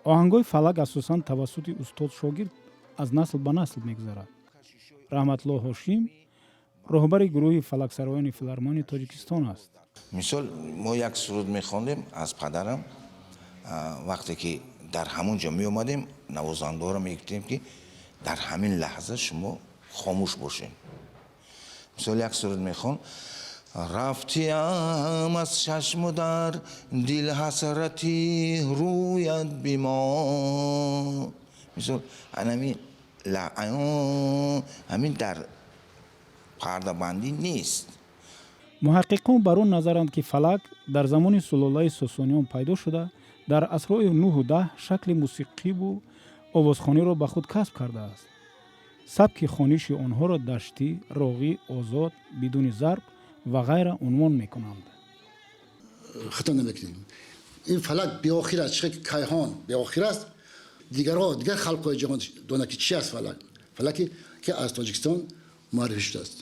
Оҳангҳои фалак асосан тавассути устод-шогирд аз насл ба насл мегузарад. Раҳматулло Ҳошим роҳбари гурӯҳи фалаксароёни Филармонияи Тоҷикистон аст. Мисол, мо як суруд мехондем аз падарам. Вақте ки дар ҳамон ҷо меомадем, навозандаҳоро мегуфтем, ки дар ҳамин лаҳза шумо хомӯш бошед. Мисол, як суруд мехон: «Рафтиям аз чашму дар дил ҳасрати рӯят бимон». Мисол, анами ҳамин дар пардабандӣ нест. Муҳаққиқон бар он назаранд, ки фалак дар замони сулолаи Сосониён пайдо шуда, дар асрҳои 9-у 10 шакли мусиқиву овозхониро ба худ касб кардааст. Сабки хониши онҳоро даштӣ, роғӣ, озод, бидуни зарб ва ғайра унвон мекунанд. Хато намекунем, ин фалак беохир аст. Чӣ кайҳон беохир аст, дигарҳо, дигар халқҳои ҷаҳон донад, ки чи аст фалак. Фалаке, ки аз Тоҷикистон муаррифӣ шудааст.